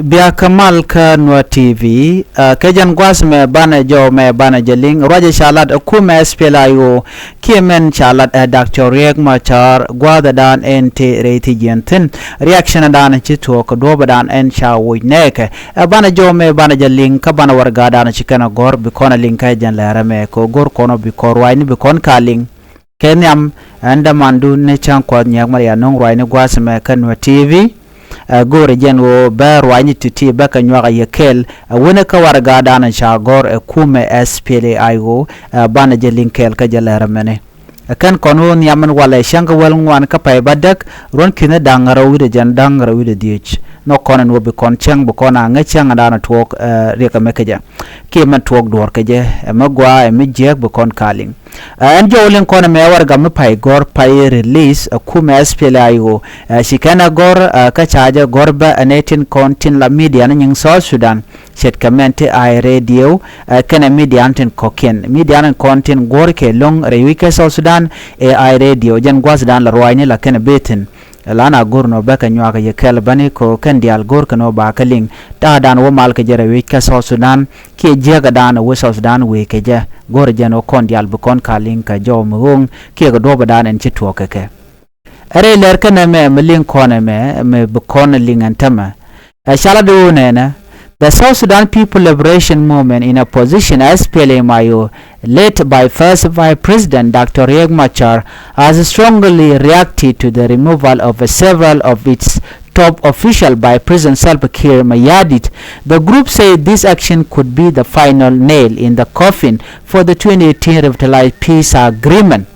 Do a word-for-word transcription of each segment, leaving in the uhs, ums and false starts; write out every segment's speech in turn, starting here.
Bia kä mal kä Nuer T V, ɛ, kɛ jɛn gua̱a̱th mɛ banɛ jɔw mɛ banɛ jɛ liŋ, ruacɛ ca lat ɛ kumɛ S P L A I O, kiɛ mɛn ca lat ɛ Doctor Riek Machar gua̱a̱thɛ dan ɛn te rɛy ti jiɛn thi̱n. Reaction dan ci tuɔɔk kɛ duɔ̱ɔ̱pɛ dan ɛn ca woc nɛɛkɛ. Ɛ banɛ jɔw mɛ banɛ jɛ liŋ kä banɛ warɛga dan ci kɛn ɛ gɔ̱r bi kɔn ɛ liŋ kä jɛn lɛrɛ mɛ kɛ go̱r kɔn ɔ bi kɔn ruacni bi kɔn ka liŋ. Kɛ nhiam ɛn dämandu ni cäŋ kuɔth nyiɛk ma ria no̱ŋ ruacni gua̱a̱th mɛ kä Nuer T V. Ɛ go̱o̱rɛ jɛn ɣöö bɛ ruacni ti̱ti̱ bɛ kɛ nyuak a yɛ kɛɛl ɛ wänä kä warɛgadan ca gɔ̱r ɛ kumɛ S P L A I O. Ɛ banɛ jɛ liŋ kɛɛl kä jɛ lɛr ɛmɛni. Ɛ kɛn kɔn ɣöö nhiam ɛn walɛ cäŋ kä wäl ŋuan kä pay bädäk ruɔ̱n ki̱ni da̱ŋ rɛw wi̱cdɛ jɛn da̱ŋ rɛw wi̱cdɛ dhieec. Nhɔk kɔn ɛn ɣöö bi kɔn cäŋ bi kɔn a ŋäc cäŋ ɛn da̱a̱n tuɔɔk, ɛ, riɛk ɛmɛ kɛ jɛ. Kiɛ mɛn tuɔɔk duɔ̱ɔ̱r kɛ jɛ ɛ mi gɔaa ɛ mi jiääk bi kɔn ka liŋ. Ɛ, ɛn jɔw liŋ kɔn ɛmɛ warɛga mi pay gɔ̱r pay release ɛ kumɛ S P L A I O. Ɛ, ci kɛn ɛ gɔ̱r, ɛ, kä ca jɛ gɔ̱r bä ɛ nɛy tin kɔn tin la media ni nyiŋ South Sudan. Ce̱tkɛ mɛn ti Eye Radio, ɛ, kɛnɛ media tin kɔ̱kiɛn. Media tin kɔn tin guɔ̱r kɛ lo̱ŋ rɛy wi̱c kä South Sudan ɛ Eye Radio. Jɛn gua̱thdan la ruacni la kɛnɛ bee thi̱n. Ɛ, la na go̱r nɔ bä kɛ nyuak yɛ kɛl bäni kɛ kɛn diaal go̱r kɛ nɔ ba kɛ liŋ. Ta̱a̱dan wä mal kɛ jɛ rɛy wi̱c kä South Sudan kiɛ jiäkädan wä South Sudan wëë kɛ jɛ. Go̱r jɛn wä kɔn diaal bi kɔn ka liŋ kɛ jɔw mi ɣööŋ kiɛ kɛ duɔ̱ɔ̱pɛ dan ɛn ci tuɔɔk kɛ kɛ. Ɛ rɛy lɛr kɛnɛ mɛ mi liŋ kɔn ɛmɛ mi bi kɔn liŋ ɛn tämɛ. Ɛ ca lat ɣöö nɛnɛ, the South Sudan People Liberation Movement in Opposition, S P L M I O, led by First Vice President Doctor Riek Machar, has strongly reacted to the removal of several of its top officials by President Salva Kiir Mayardit. The group said this action could be the final nail in the coffin for the twenty eighteen revitalized peace agreement.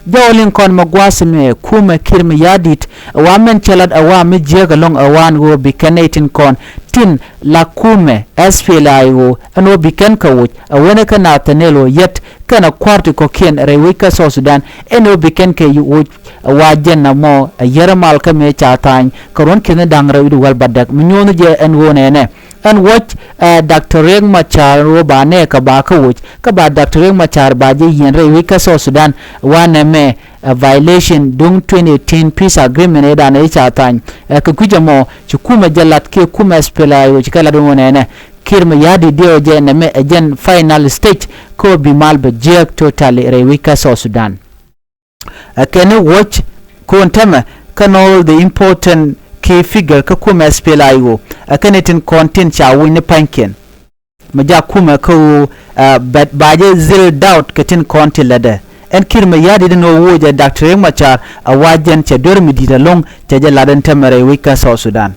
Jɔw liŋ kɔn mɛ gua̱a̱th mɛ kumɛ Kiir Mayardit ɛ wa mɛn cɛ lat ɛ wa mi jiääk ɛlɔ̱ŋ ɛ wa ɛn ɣöö bi kɛn nɛy tin kɔn tin la kumɛ S P L A I O ɛn ɣöö bi kɛn kɛ woc ɛ wänä kä Nathaniel Oyet kɛnɛ kua̱r ti kɔ̱kiɛn rɛy wec kä South Sudan ɛn ɣöö bi kɛn kɛ woc ɛ wa jɛn ɛmɔ ɛ yɛr mal kä mëë ca tha̱a̱ny kɛ ruɔ̱n ki̱ni da̱ŋ rɛw wi̱cdɛ wäl bädäk mi nyuɔ̱th jɛ ɛn ɣöö nɛnɛ. Ɛn woc, ɛ, Doctor Riek Machar ɣöö ba nɛɛkɛ ba kä woc kä ba Doctor Riek Machar ba jɛ yiɛn rɛy wec kä South Sudan. Wa nɛmɛ, ɛ, violation duŋ twenty eighteen peace agreement ëëdan ëë ca tha̱a̱ny. Ɛ, kɛ kui̱c ɛmɔ ci kumɛ jɛ lat kiɛ kumɛ S P L A I O ci kɛ lat ɣöö nɛnɛ Kiir Mayardit diɛw jɛ nɛmɛ ɛ jɛn final stage kä ɣöö bi mal bɛ jiääk totally rɛy wec kä South Sudan. Ɛ kɛn ni wuɔ̱c ko̱n tämɛ kɛn all the important key figure kä kumɛ S P L A I O. Ɛ kɛn ni tin kɔn tin ca wuny ni pa̱nykiɛn. Mi jak kumɛ kä ɣöö, ɛ, bɛ ba jɛ zil doubt kɛ tin kɔn tin lätdɛ. Ɛn Kiir Mayardit ɛn ɣöö wuɔ̱c ɛ Doctor Riek Machar ɛ wa jɛn cɛ duer mi di̱i̱t ɛlɔ̱ŋ cɛ jɛ lat ɛn tämɛ rɛy wec kä South Sudan.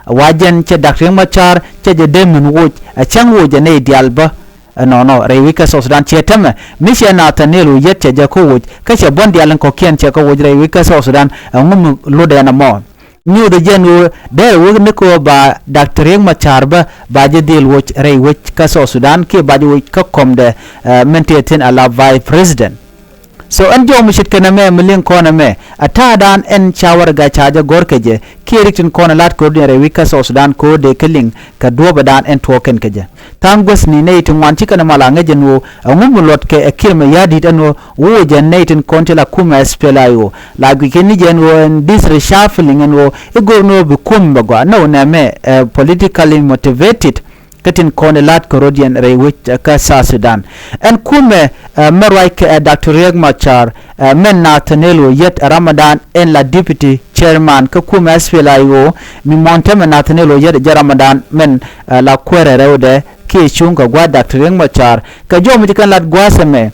Ɛ wa jɛn cɛ Doctor Riek Machar cɛ jɛ dee min wuɔ̱c ɛ cäŋ wuɔ̱c ɛ nɛy diaal bä. Ɛnɔnɔ rɛy wec kä South Sudan ciɛ tämɛ mi ciɛ Nathaniel Oyet cɛ jɛ kä woc kä cɛ buɔ̱n diaal in kɔ̱kiɛn cɛ kä woc rɛy wec kä South Sudan. Ɛŋu mi lotdɛ ɛn ɛmɔ? Nyuuth ɛ jɛn ɣöö dɛr wek ni kɛ ɣöö ba Doctor Riek Machar bä ba jɛ dhil woc rɛy wec kä South Sudan kiɛ ba jɛ woc kä kɔmdɛ, ɛ, min tëë thi̱n ala Vice President. So ɛn jɔw mi ce̱tkɛ nɛmɛ mi liŋ kɔn ɛmɛ ɛ ta̱a̱dan ɛn ca warɛga ca jɛ gɔ̱r kɛ jɛ kiɛ rik tin kɔn ɛ la̱t kɛ rɔ̱diɛn rɛy wec kä South Sudan kɛ ɣöö dee kɛ liŋ kɛ duɔ̱ɔ̱pɛ daan ɛn tuɔɔk kɛn kɛ jɛ. Tha̱a̱ŋ guäthni nɛy ti ŋuan ci kɛn ɛ mal a ŋäc ɛn ɣöö ɛŋu mi luɔt kɛ ɛ Kiir Mayardit ɛn ɣöö wuɔ̱c ɛn nɛy tin kɔn ti la kumɛ S P L A I O. La guic kɛn ni jɛ ɛn ɣöö ɛn this reshuffling ɛn ɣöö i̱ go̱r ni ɣöö bi kumɛ bɛ gɔaa. Nɔ nɛmɛ ɛ politically motivated. Kä tin kɔn ilat kɛ rɔ̱diɛn rɛy wec kä South Sudan. Ɛn kumɛ, ɛ, mɛ ruac kɛ, ɛ, Doctor Riek Machar, ɛ, mɛn Nathaniel Oyet ɛ ramdan ɛn la deputy chairman kä kumɛ S P L A I O. Mi mɔn tɛmɛ Nathaniel Oyet jɛ ramdan mɛn, ɛ, la kuɛrɛ rɛwdɛ kiɛ cuŋ kɛ gua̱a̱th Doctor Riek Machar. Kɛ jɔw mi ci kɛn lat gua̱a̱th ɛmɛ.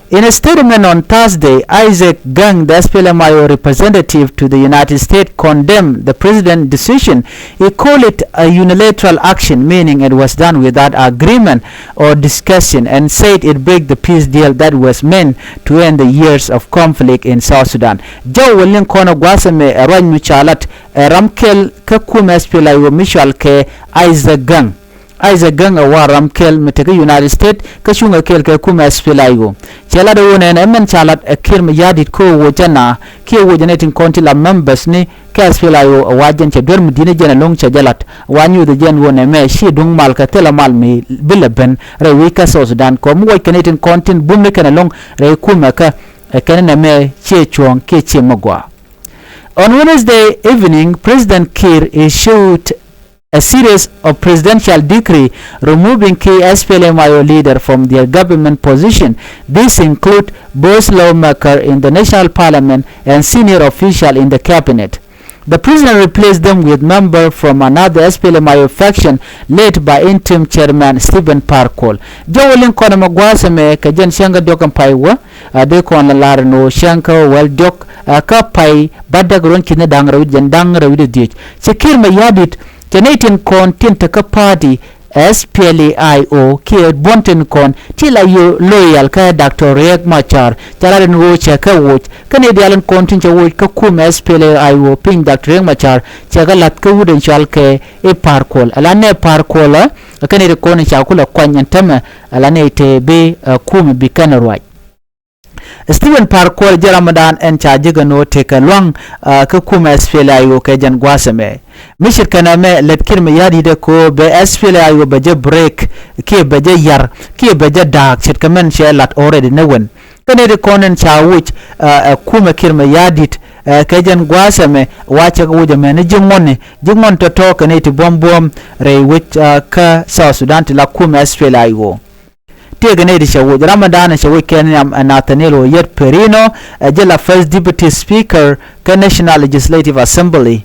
In a statement on Thursday, Isaac Gang, the S P L M I O representative to the United States, condemned the president's decision. He called it a unilateral action, meaning it was done without agreement or discussion, and said it break the peace deal that was meant to end the years of conflict in South Sudan. Jɔw wä liŋ kɔn ɛ gua̱a̱th ɛmɛ ɛ ruac mi ca lat ɛ ram kɛl kä kumɛ S P L A I O mi cɔal kɛ Isaac Gang. Isaac Gang ɛ wa ram kɛl mi te kä United States kä cuŋɛ kɛl kɛ kumɛ S P L A I O. Cɛ lat ɛ ɣöö nɛn ɛ mɛn ca lat ɛ Kiir Mayardit kä ɣöö cɛ na kiɛ ɣöö jɛ nɛy tin kɔn ti la members ni kä S P L A I O ɛ wa jɛn cɛ duer mi di̱t ni jɛn ɛlɔ̱ŋ cɛ jɛ lat. Wa nyuuth ɛ jɛn ɣöö nɛmɛ ci duŋ mal kɛ thilɛ mal mi bi lɛ ben rɛy wec kä South Sudan kɛ ɣöö mi wuɔc kɛ nɛy tin kɔn tin bum ni kɛn ɛlɔ̱ŋ rɛy kumɛ kä ɛ kɛn nɛmɛ ciɛ cuɔ̱ɔ̱ŋ kiɛ ciɛ mi gɔaa. On Wednesday evening, President Kiir issued a series of presidential decree removing key S P L M I O leader from their government position. These include both lawmaker in the national parliament and senior official in the cabinet. The president replaced them with member from another S P L M I O faction led by interim chairman Stephen Par Kuol. Jɔwä liŋ kɔn ɛmɛ gua̱a̱th ɛmɛ kɛ jɛn cäŋ kä diɔ̱k ɛn pay wä, a dee kɔn la lar ɛn ɣöö cäŋ kä wäl diɔ̱k, a kä pay bädäk ruɔ̱n ki̱ni da̱ŋ rɛw wi̱cdɛ jiɛn da̱ŋ rɛw wi̱cdɛ dhieec. Ci Kiir Mayardit cɛ nɛy tin kɔn tin te kä party S P L A I O kiɛ buɔ̱n tin kɔn ti la yo loyal kä Doctor Riek Machar, ca lat ɛn ɣöö cɛ kɛ woc. Kä nɛy diaal in kɔn tin cɛ woc kä kumɛ S P L A I O piny Doctor Riek Machar cɛ kɛ la̱th kä wut in cɔal kɛ i̱ Par Kuol. Ala nɛ Par Kuol ɛ kä nɛy ti kɔn in ca kulɛ kuany ɛn tämɛ, ala nɛy te bi, ɛ, kumɛ bi kɛn ruac. Stephen Par Kuol jɛ ramdan ɛn ca jek ɛn ɣöö tekɛ lua̱ŋ, ah, kä kumɛ S P L A I O kɛ jɛn gua̱a̱th ɛmɛ. Mi ce̱tkɛ nɛmɛ lät Kiir Mayardit ɛ kɛ ɣöö bɛ S P L A I O bɛ jɛ break kiɛ bɛ jɛ yar kiɛ bɛ jɛ da̱a̱k ce̱tkɛ mɛn cɛ lat already ni wen. Kä nɛy ti kɔn ɛn ca woc, ah, ɛ kumɛ Kiir Mayardit, ah, kɛ jɛn gua̱a̱th ɛmɛ wa cɛ kɛ woc ɛmɛ ni ji̱ ŋuɔ̱tni, ji̱ ŋuɔ̱tni tɔ̱tɔ̱ kɛ nɛy ti buɔ̱m buɔ̱m rɛy wec, ah, kä South Sudan ti la kumɛ S P L A I O. Tëëkɛ nɛy ti cɛ woc, ramɛ da̱a̱n cɛ woc kɛn nhiam ɛ Nathaniel Oyet Perino, ɛ jɛ la first deputy speaker kä National Legislative Assembly.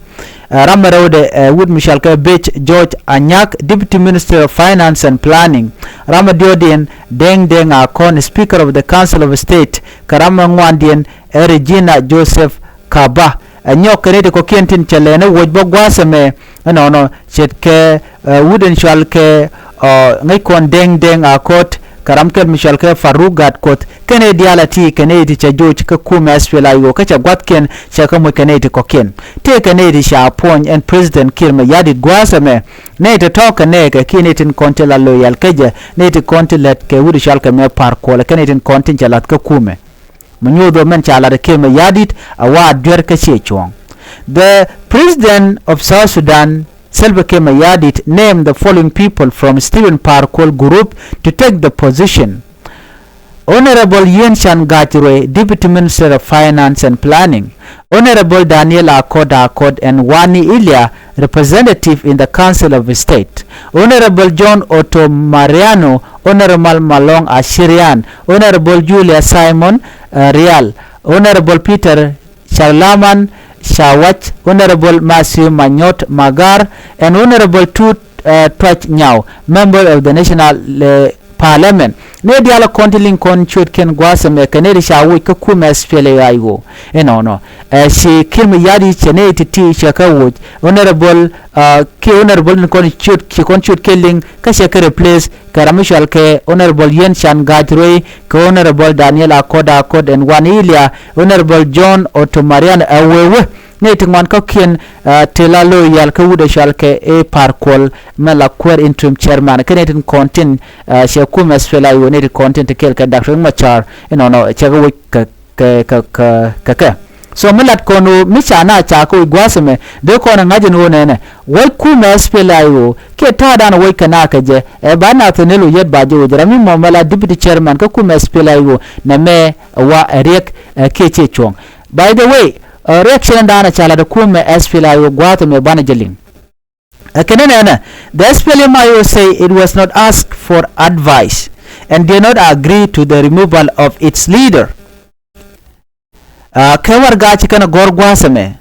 Ɛ ramɛ rɛwdɛ ɛ wut mi cɔal kɛ Bech George Anyak, deputy minister of finance and planning. Ramɛ diɔ̱ɔ̱kdiɛn Deng Deng Akon, speaker of the Council of State. Kɛ ramɛ ŋuandiɛn ɛ Regina Joseph Kaba. Ɛ nyɔk kɛ nɛy ti kɔ̱kiɛn tin cɛ lɛn ɛ woc bä gua̱a̱th ɛmɛ. Ɛnɔnɔ ce̱tkɛ, ɛ, wut in cɔal kɛ, ɔ, ŋäc kɔn Deng Deng Akot, kɛ ram kɛl mi cɔal kɛ Faruk Gatkuoth, kɛnɛ diaal a ti kɛ nɛy ti cɛ joc kä kumɛ S P L A I O kä cɛ gua̱thkiɛn cɛ kɛ moc kɛ nɛy ti kɔ̱kiɛn. Tëëkɛ nɛy ti ca puɔ̱ny ɛn President Kiir Mayardit gua̱a̱th ɛmɛ. Nɛy ti tɔ̱ kɛ nɛɛkɛ kiɛ nɛy tin kɔn ti la loyal kä jɛ, nɛy ti kɔn ti lät kɛ wut in cɔal kɛ mɛ Par Kuol, kɛ nɛy tin kɔn tin cɛ la̱th kä kumɛ. Mi nyuuth ɣöö mɛn ca lat ɛ Kiir Mayardit a wa duer kä ciɛ cuɔ̱ɔ̱ŋ. The President of South Sudan, Salva Kiir Mayardit, named the following people from Stephen Par Kuol group to take the position. Honorable Yen Chan Gach Ruei, Deputy Minister of Finance and Planning. Honorable Daniel Akot Akot and Wani Ilia, representative in the Council of State, Honorable John Otto Mariano, Honorable Malong Ashirian, Honorable Julia Simon, uh, Rial, Honorable Peter Charlaman Shawach, Honorable Matthew Manyot Magar, and Honorable Tut, uh, Twach Nyau, member of the National, uh, Parliament. Nɛ diaal kɔn ti liŋ kɔn cuet kɛn gua̱a̱th ɛmɛ kɛ nɛ ti ca woc kä kumɛ S P L A I O. Ɛnɔnɔ. Ɛ, ci Kiir Mayardit cɛ nɛ ti ti cɛ kä woc. Honorable, uh, kiɛ Honorable ni kɔn cuet, ci kɔn cuet kɛ liŋ kä cɛ kɛ replace kɛ ram mi cɔal kɛ Honorable Yen Chan Gach Ruei, kɛ Honorable Daniel Akot Akot and Wani Ilia, Honorable John Otto Mariano, ɛ wee wee. Nɛ ti ŋuan kɔ̱kiɛn, ah, ti la loyal kä wut ɛ cɔal kɛ i̱ Par Kuol mɛ la kuäär interim chairman. Kä nɛ tin kɔn tin, ah, cɛ kumɛ S P L A I O nɛ tin kɔn tin ti kɛɛl kɛ Doctor Riek Machar. Inɔnɔ cɛ kɛ woc kɛ, kɛ, kɛ, kɛ, kɛ, kɛ. So mi lat kɔn ɣöö mi ca na ca kɛ woc gua̱a̱th ɛmɛ dee kɔn ɛ ŋa̱c ɛn ɣöö nɛnɛ woc kumɛ S P L A I O kiɛ ta̱a̱dan woc kɛ na kɛ jɛ ɛ ba Nathaniel Oyet ba jɛ woc ram mi mɔ mɛ la deputy chairman kä kumɛ S P L A I O nɛ mɛ wa ɛ Riek, ɛ, kiɛ ciɛ cuɔ̱ŋ. By the way, uh, reaction in dana cala de kumɛ S P L A I O gua̱a̱th mɛ banɛ jɛ liŋ. Ɛ kɛnɛ nɛnɛ, the S P L M I O say it was not asked for advice and did not agree to the removal of its leader. Uh, kɛ warɛga ci kɛn gɔ̱r gua̱a̱th mɛ.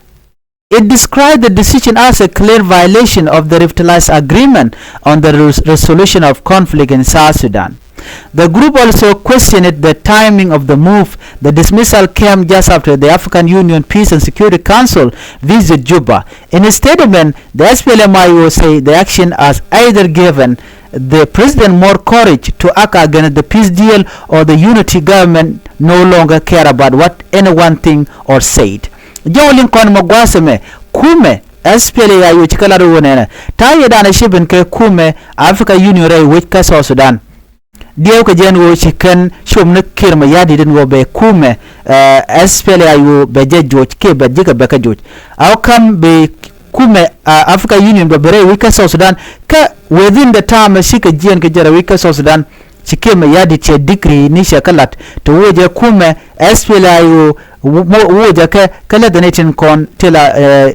It described the decision as a clear violation of the revitalized agreement on the res-, resolution of conflict in South Sudan. The group also questioned the timing of the move. The dismissal came just after the African Union Peace and Security Council visit Juba. In a statement, the S P L M I O say the action has either given the president more courage to act against the peace deal or the unity government no longer care about what anyone think or said. Jɛ wä liŋ kɔn mɛ gua̱a̱th mɛ kumɛ S P L A I O ci kɛ lat wä nɛnɛ. Ta̱a̱ yɛ danɛ ci ben kɛ kumɛ Africa Union rɛy wec kä South Sudan. Diɛw kɛ jɛn ɣöö ci kɛn com ni Kiir Mayardit in ɣöö bɛ kumɛ, eh, S P L A I O bɛ jɛ joc kiɛ bɛ jikɛ bɛ kɛ joc. How come bɛ kumɛ, ah, Africa Union bɛ bɛ rɛy wec kä South Sudan kä within the time ci kɛ jiɛn kɛ jɛ rɛy wec kä South Sudan ci Kiir Mayardit cɛ decree ni cɛ kä lat ti wocɛ kumɛ S P L A I O wo-, wo-, wocɛ kɛ kä lɛ dhɛ ni tin kɔn ti la, eh,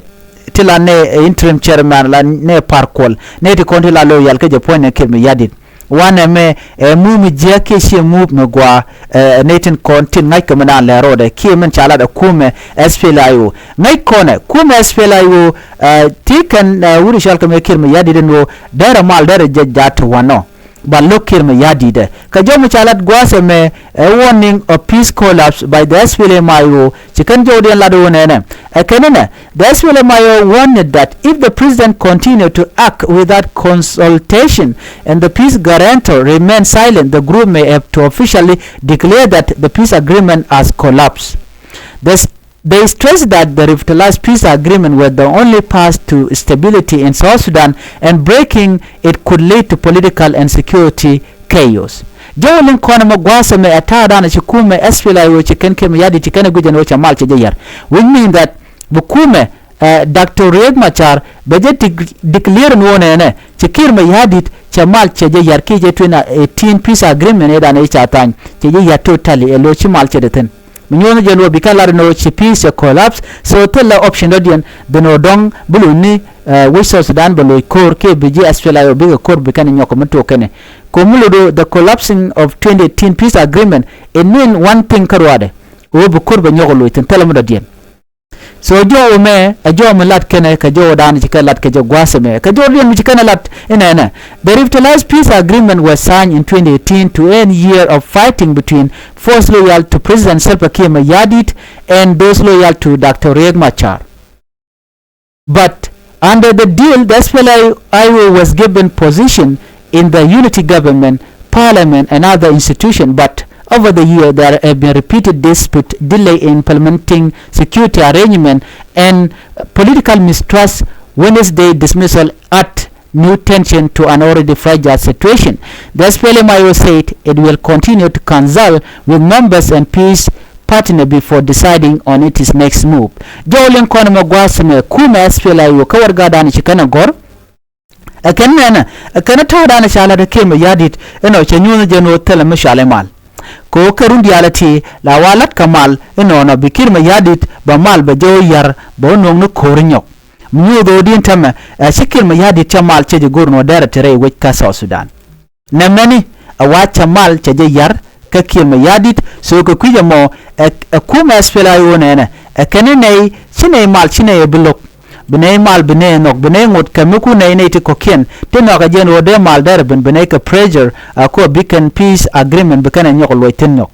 ti la nɛ, eh, interim chairman la nɛ Par Kuol, nɛ ti kɔn ti la loyal kä jɛ puɔ̱ny nɛ Kiir Mayardit. Wanɛ mɛ, eh, move mi jiäk kiɛ ciɛ move mi gɔaa, eh, nɛ tin kɔn tin ŋa̱c kɛ mi daan lɛ rɔɔdɛ kiɛ min ca lat ɛ kumɛ S P L A I O. Ŋa̱c kɔnɛ kumɛ S P L A I O, eh, ti kɛn, eh, wut cɔal kɛ mɛ Kiir Mayardit ɛn ɣöö derɛ mal derɛ jɛ jat ti wanɔ. Ba lo̱k Kiir Mayardit ɛ. Kɛ jɔw mi ca lat gua̱a̱th ɛmɛ, a warning of peace collapse by the S P L M I O. Ci kɛn jɔwdiɛn lat ɣöö nɛnɛ. Ɛ kɛn inɛ, the S P L M I O warned that if the president continue to act without consultation and the peace guarantor remain silent, the group may have to officially declare that the peace agreement has collapsed. The They stress that the revitalized peace agreement was the only path to stability in South Sudan, and breaking it could lead to political and security chaos. Jɔw liŋ kɔn ɛmɛ gua̱a̱th ɛmɛ ɛ ta̱a̱ da̱a̱n ci kumɛ S P L A I O ci kɛn Kiir Mayardit ci kɛn ɛ guic ɛn ɣöö cɛ mal cɛ jɛ yar, which mean that bi kumɛ, eh, Doctor Riek Machar bɛ jɛ dik-, declare ɛn ɣöö nɛnɛ ci Kiir Mayardit cɛ mal cɛ jɛ yar kiɛ jɛ twenty eighteen peace agreement ëë da̱a̱n ëë ca tha̱a̱ny cɛ jɛ yar totally ɛ lo̱ ci mal cɛ dee thi̱n. Mi nyuɔ̱th jɛ luɔ bi kɛn lat ni ɣöö ci peace cɛ collapse. So thilɛ option dɔ̱diɛn dhin ɣöö dɔ̱ŋ bi lo̱c ni, eh, wec South Sudan bɛ lo̱c ko̱r kiɛ bi ji̱ S P L A I O bikɛ ko̱r bi kɛn nyɔk kɛ mi tuɔɔk kɛnɛ. Kɛ mi lo̱c ɣöö the collapsing of twenty eighteen peace agreement, it mean one thing kä ruaadɛ. Ɣöö bi ko̱r bɛ nyɔk ɛ lo̱c thi̱n thilɛ mi dɔ̱diɛn. So jɔw ɛmɛ ɛ jɔw mi lat kɛnɛ kɛ jɔw da̱a̱n ci kɛ lat kɛ jɛ gua̱a̱th ɛmɛ kɛ jɔwdiɛn mi ci kɛn ɛ lat inɛnɛ. The revitalized peace agreement was signed in twenty eighteen to end year of fighting between force loyal to President Salva Kiir Mayardit and those loyal to Doctor Riek Machar. But under the deal, the S P L A I O was given position in the unity government, parliament, and other institutions. But over the year, there have been repeated dispute, delay in implementing security arrangement, and political mistrust. Wednesday dismissal add new tension to an already fragile situation. The S P L M I O said it will continue to consult with members and peace partner before deciding on its next move. Jɔw liŋ kɔn ɛmɛ gua̱a̱th ɛmɛ kumɛ S P L A I O kä warɛgakdan ci kɛn ɛ gɔ̱r. Ɛ kɛn nɛnɛ, ɛ kɛn ɛ ta̱a̱ da̱a̱n ca lat ɛ Kiir Mayardit ɛnɔ cɛ nyuɔ̱th jɛn ɣöö thilɛ mi cɔal i̱ mal. Kɛ ɣöö kɛ run diaal ɛ ti la wa la̱t kɛ mal inɔnɔ bi Kiir Mayardit bɛ mal bɛ jɛ ɣöö yar bɛ ɣöö nuɔ̱ŋ ni ko̱r inyɔk. Mi nyuɔ̱th ɣöö di̱n täämɛ, ɛ, ci Kiir Mayardit cɛ mal cɛ jɛ go̱r nɔ derɛ te rɛy wec kä South Sudan. Nɛmɛni ɛ wa cɛ mal cɛ jɛ yar kä Kiir Mayardit, so kɛ kui̱c ɛmɔ ɛ, ɛ kumɛ S P L A I O nɛnɛ ɛ kɛn i̱ nɛy ci nɛy mal ci nɛy ɛ bi lo̱k. Bi nɛy mal bi nɛy nhɔk bi nɛy ŋot kɛ mi ku nɛy nɛy ti kɔ̱kiɛn ti nhɔakɛ jɛn ɣöö dee mal derɛ ben bi nɛy kɛ pressure, ɛ, kɔ bi kɛn peace agreement bi kɛn ɛ nyɔk luɔc thi̱n nhɔk.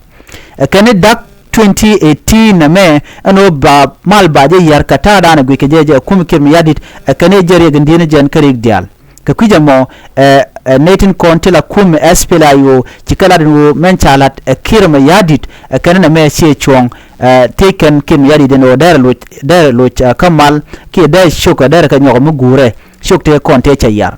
Ɛ kɛn i̱ da̱k twenty eighteen nɛmɛ ɛn ɣöö ba mal ba jɛ yar kɛ ta̱a̱ da̱a̱n ɛ guic kɛ jɛ jɛ kum Kiir Mayardit ɛ kɛn i̱ jɛ riɛk in di̱n jɛn kä riɛk diaal. Kɛ kui̱c ɛmɔ, ɛ, ɛ, nɛy tin kɔn ti la kum S P L A I O ci kɛ lat ɛn ɣöö mɛn ca lat ɛ Kiir Mayardit ɛ kɛn nɛmɛ ciɛ cuɔ̱ŋ, ɛ, thiec kɛn Kiir Mayardit ɛn ɣöö derɛ loc, derɛ loc, ɛ, kä mal kiɛ derɛ cok ɛ derɛ kɛ nyɔk mi guurɛ cok tëë kɔn tëë cɛ yar.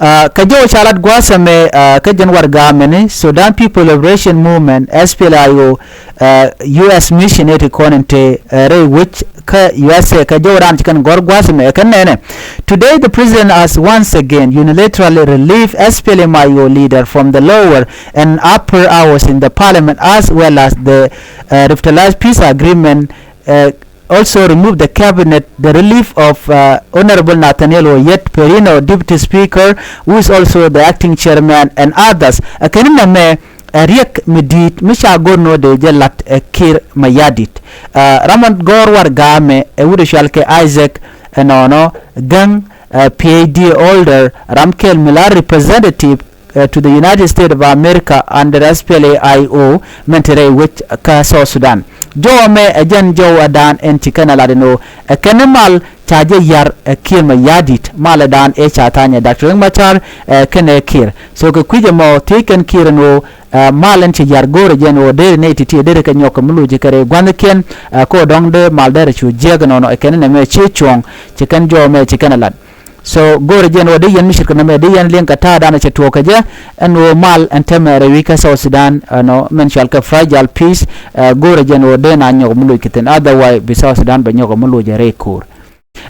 Ɛ, kɛ jɔw ca lat gua̱a̱th ɛmɛ, ɛ, kä jɛn warɛga mɛni Sudan People Liberation Movement, S P L A I O, ɛ, U S mission ëë ti kɔn in te, ɛ, rɛy wec kä U S A kɛ jɔw raan ci kɛn gɔ̱r gua̱a̱th ɛmɛ ɛ kɛn nɛnɛ. Today the president has once again unilaterally relieved S P L M I O leader from the lower and upper house in the parliament as well as the, ɛ, revitalized peace agreement, ɛ, also remove the cabinet, the relief of, uh, Honorable Nathaniel Oyet Perino, Deputy Speaker, who is also the acting chairman, and others. Ɛ kɛn nɛmɛ ɛ riɛk mi di̱i̱t mi ca go̱r nɔ dee jɛ lat ɛ Kiir Mayardit. Ɛ, ram mi gɔ̱r warɛga mɛ ɛ wut ɛ cɔal kɛ Isaac ɛnɔnɔ Gäŋ, ɛ, P H D holder, ram kɛl mi la representative, ɛ, to the United States of America under S P L A I O, mɛn te rɛy wec kä South Sudan. Jɔw ɛmɛ ɛ jɛn jɔw ɛ da̱a̱n ɛn ci kɛn ɛ lat ɛn ɣöö ɛ kɛn ɛ mal ca jɛ yar ɛ Kiir Mayardit, mal ɛ da̱a̱n ëë ca tha̱a̱ny ɛ Doctor Riek Machar, ɛ, kɛnɛ Kiir. So kɛ kui̱c ɛmɔ thiec kɛn Kiir ɛn ɣöö, ɛ, mal ɛn ci yar go̱o̱rɛ jɛn ɣöö deri nɛy ti̱ti̱ deri kɛ nyɔk kɛ mi loc kɛ rɛy gua̱thnikiɛn, ɛ, kɛ ɣöö dɔ̱ŋ dee mal derɛ cu jiääk ɛnɔnɔ ɛ kɛn ɛ nɛmɛ ci cuɔ̱ɔ̱ŋ ci kɛn jɔw ɛmɛ ci kɛn ɛ lat. So go̱o̱rɛ jɛn ɣöö dee yɛn mi ce̱tkɛ nɛmɛ dee yɛn liɛŋ kɛ ta̱a̱ da̱a̱n ɛ cɛ tuɔɔk kɛ jɛ ɛn ɣöö mal ɛn täämɛ rɛy wec kä South Sudan ɛnɔ mɛn cɔal kɛ fragile peace, ɛ, go̱o̱rɛ jɛn ɣöö dee na nyɔk mi loc kɛ thi̱n, otherwise bi South Sudan bɛ nyɔk mi loc ɛ rɛy ko̱o̱r.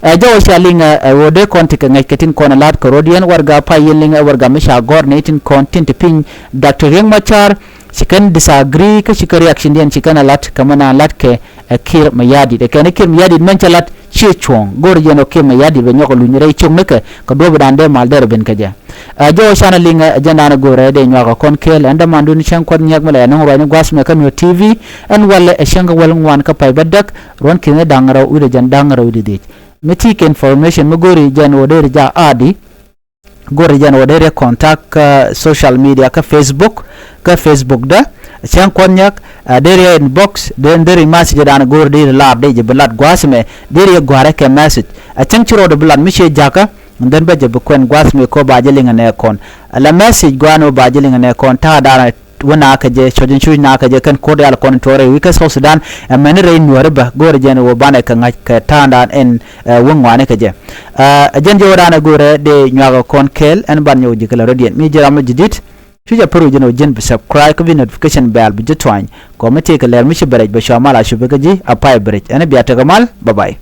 Ɛ, jɔw ɛ ca liŋ ɛ ɣöö dee kɔn ti kɛ ŋäc kɛ tin kɔn ɛ la̱t kɛ rɔ̱diɛn warɛga pay yɛn liŋ ɛ warɛga mi ca gɔ̱r nɛy tin kɔn tin te piny Doctor Riek Machar ci kɛn disagree kä ci kɛ reactiondiɛn ci kɛn ɛ la̱t kɛ mɛn a la̱t kɛ ɛ Kiir Mayardit. Ɛ kɛn ɛ Kiir Mayardit mɛn cɛ la̱t ciɛ cuɔ̱ɔ̱ŋ. Go̱o̱rɛ jɛn ɔ Kiir Mayardit bɛ nyɔk ɛ luny rɛy ciöknikɛ kɛ duɔ̱ɔ̱pidan dee mal derɛ ben kɛ jɛ. Ɛ jɔwä canɛ liŋ ɛ jɛn danɛ go̱o̱rɛ dee nyuak ɛ kɔn kɛɛl ɛn dämandu ni cäŋ kuɔth nyiak mi la yɛ nɔŋ ruacni gua̱a̱th mɛ kä Nuer T V. Ɛn walɛ ɛ cäŋ kä wäl ŋuan kä pay bädäk ruɔ̱n ki̱ni da̱ŋ rɛw wi̱cdɛ jɛn da̱ŋ rɛw wi̱cdɛ dhiec. Mi ti kɛ information mi go̱o̱ri jɛn wä deri jaak aadi. Go̱o̱ri jɛn wä deri contact kä social media kä Facebook. Kä Facebook dä cäŋ kuɔth nyiak, deri inbox, deri message dan go̱o̱ri deri lar dee jɛ bi lat gua̱a̱th mɛ deri gua̱a̱rɛ kɛ message. A cäŋ ci rɔɔdɛ bi lat mi ciɛ jakä. Ndän bä jɛ bi kuɛn gua̱a̱th mɛ kɔ ba jɛ liŋ nɛ kɔn. La message gua̱a̱n wä ba jɛ liŋ nɛ kɔn ta̱a̱ dan wä na kä jɛ cuɔ̱c in cuc na kä jɛ kɛn ko̱r diaal kɔn tuɔɔrɛ wi̱i̱ kä South Sudan. Ɛ mɛni rɛy nuɔ̱ɔ̱ri bä go̱o̱rɛ jɛn wä banɛ kɛ ŋa̱c kɛ ta̱a̱ dan ɛn wä ŋuani kä jɛ. Ɛ jɛn jɛ wä dan ɛ go̱o̱rɛ dee nyuak kɔn kɛɛl ɛn ban nyɛ wä ji̱ kɛ la rɔ̱diɛn mi jɛ ram mi ji̱ di̱t. Cuc a pär wä jɛn wä jɛn bi subscribe kä bi notification bell bi ji̱ tuany. Kɔ mi tëëkɛ lɛr mi ci bɛ rɛc bɛ cua mal a cupi kä ji̱ a pay bɛ rɛc ɛn bia tekɛ mal. Bye bye.